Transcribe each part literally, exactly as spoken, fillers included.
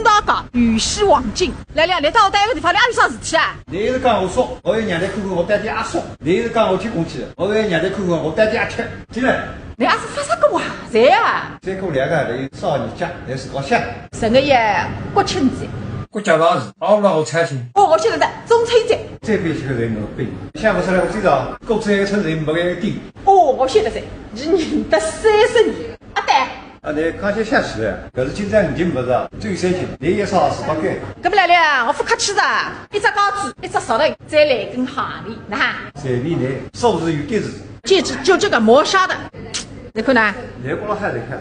大家，鱼死网破。来来，侬到搿个地方，侬阿有啥事体啊？侬一直讲我叔，我要让侬看看我到底阿叔。侬一直讲我天公去，我要让侬看看我到底阿吃。进来。侬阿是发啥个话？谁啊？三哥两个头有啥日脚，来自家想。十月一国庆节。国家大事，阿拉好操心。哦，我晓得了，中秋节。这边去个人没病，想不出来我知道，过去一个村人没个地。哦，我晓得了，侬认得三十年。阿对。 啊，侬讲些瞎事啊！搿是今朝已经勿是啊，只有三斤，侬一双十八斤。搿么来了啊，我勿客气的，一只戒指，一只手镯，再来根项链，哪哈？随便侬，首饰有戒指。戒指就这个磨砂的，侬看呢？侬过来还得看。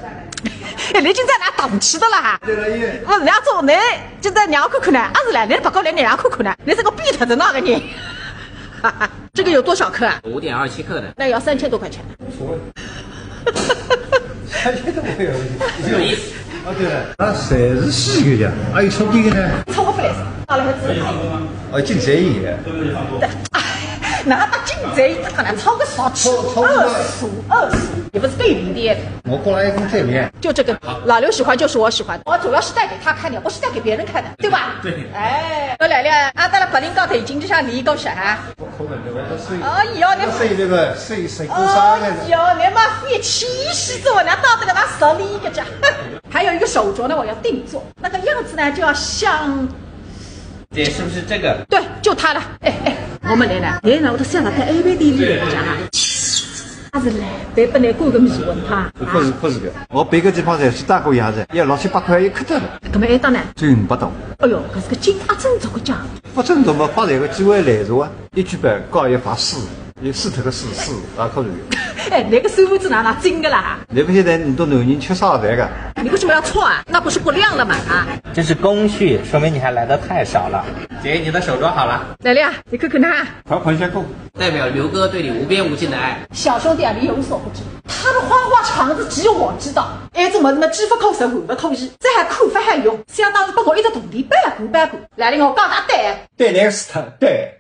哎，侬今朝哪动气的了哈？对了，因为勿是，侬要做，侬今朝让我看看呢，阿是来，侬别过来，侬让我看看呢，侬是个变态的那个人。这个有多少克啊？五点二七克的。那要三千多块钱。无所谓。三千都不会有问题。有意思。啊，对了，那谁是四个呀？还有抽屉的呢？抽个不来塞，到了还自己。哦，进谁一眼？哪怕进谁，他可能抽个少去，抽，抽个二十，二十，也不是对零的。我过来一根对联。就这个，老刘喜欢就是我喜欢，我主要是带给他看的，不是带给别人看的，对吧？对。哎，我来了，阿拉白领高头已经就像李狗是哈。 哎呦，你，所以这个，所以，所以，哎呦，你妈费气死我，那到这个那手里一个家。还有一个手镯呢，我要定做，那个样子呢，就要像，这是不是这个？对，就它了。哎哎，我们来了，哎，那我都想了，在A B D里来讲啊，他是来，得不能过个迷魂汤。不是，不是的，我别个地方侪是打过样子，要六七百块一克的了。那么哎，当然。最五百多。哎呦，可是个金阿珍这个价。不正宗嘛，发财个机会来着啊。 一句半，告一发四，也是这个四，四啊，可以。哎，那个收入是哪哪进的啦？你不晓得你都男人吃啥饭个？你为什么要错啊？那不是不亮了吗？啊？这是工序，说明你还来的太少了。姐，你的手镯好了。来了呀，你看看呐。条款先扣。代表刘哥对你无边无尽的爱。小兄弟啊，你有所不知，他的花花肠子只有我知道。哎，怎么那么支付扣神，还不扣一，这还扣分还用？相当于把我一个铜钿白干白干。来了，我告诉他对。对，那个是他，对。